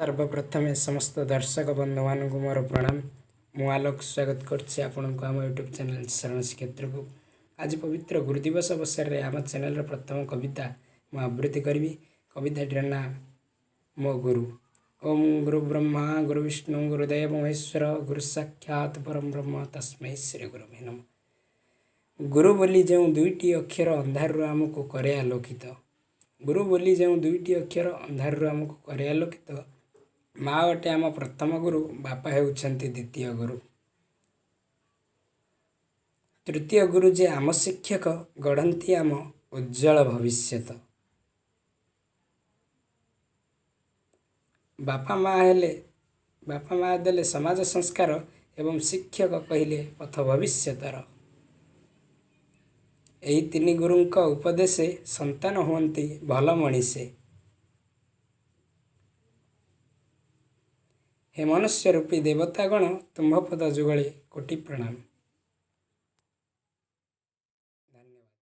ସର୍ବପ୍ରଥମେ ସମସ୍ତ ଦର୍ଶକ ବନ୍ଧୁମାନଙ୍କୁ ମୋର ପ୍ରଣାମ। ମୁଁ ଆଲୋକ ସ୍ୱାଗତ କରୁଛି ଆପଣଙ୍କୁ ଆମ ୟୁଟ୍ୟୁବ୍ ଚ୍ୟାନେଲ୍ ଶରଣ ଶ୍ରୀକ୍ଷେତ୍ରକୁ। ଆଜି ପବିତ୍ର ଗୁରୁ ଦିବସ ଅବସରରେ ଆମ ଚ୍ୟାନେଲ୍ର ପ୍ରଥମ କବିତା ମୁଁ ଆବୃତ୍ତି କରିବି। କବିତାଟିର ନାଁ ମୋ ଗୁରୁ। ଓମ୍ ଗୁରୁ ବ୍ରହ୍ମା ଗୁରୁ ବିଷ୍ଣୁ ଗୁରୁଦେବ ମହେଶ୍ୱର, ଗୁରୁ ସାକ୍ଷାତ ପରମ ବ୍ରହ୍ମ ତସ୍ମୈ ଶ୍ରୀ ଗୁରବେ ନମଃ। ଗୁରୁ ବୋଲି ଯେଉଁ ଦୁଇଟି ଅକ୍ଷର ଅନ୍ଧାରରୁ ଆମକୁ କରେ ଆଲୋକିତ, ଗୁରୁ ବୋଲି ଯେଉଁ ଦୁଇଟି ଅକ୍ଷର ଅନ୍ଧାରରୁ ଆମକୁ କରେ ଆଲୋକିତ। ମା ଅଟେ ଆମ ପ୍ରଥମ ଗୁରୁ, ବାପା ହେଉଛନ୍ତି ଦ୍ୱିତୀୟ ଗୁରୁ, ତୃତୀୟ ଗୁରୁ ଯେ ଆମ ଶିକ୍ଷକ, ଗଢ଼ନ୍ତି ଆମ ଉଜ୍ଜ୍ୱଳ ଭବିଷ୍ୟତ। ବାପା ମା ହେଲେ, ବାପା ମା ଦେଲେ ସମାଜ ସଂସ୍କାର ଏବଂ ଶିକ୍ଷକ କହିଲେ ପଥ ଭବିଷ୍ୟତର। ଏହି ତିନି ଗୁରୁଙ୍କ ଉପଦେଶେ ସନ୍ତାନ ହୁଅନ୍ତି ଭଲ ମଣିଷେ। ହେ ମନୁଷ୍ୟ ରୂପୀ ଦେବତାଗଣ, ତୁମ୍ଭ ପଦ ଯୁଗଳେ କୋଟି ପ୍ରଣାମ।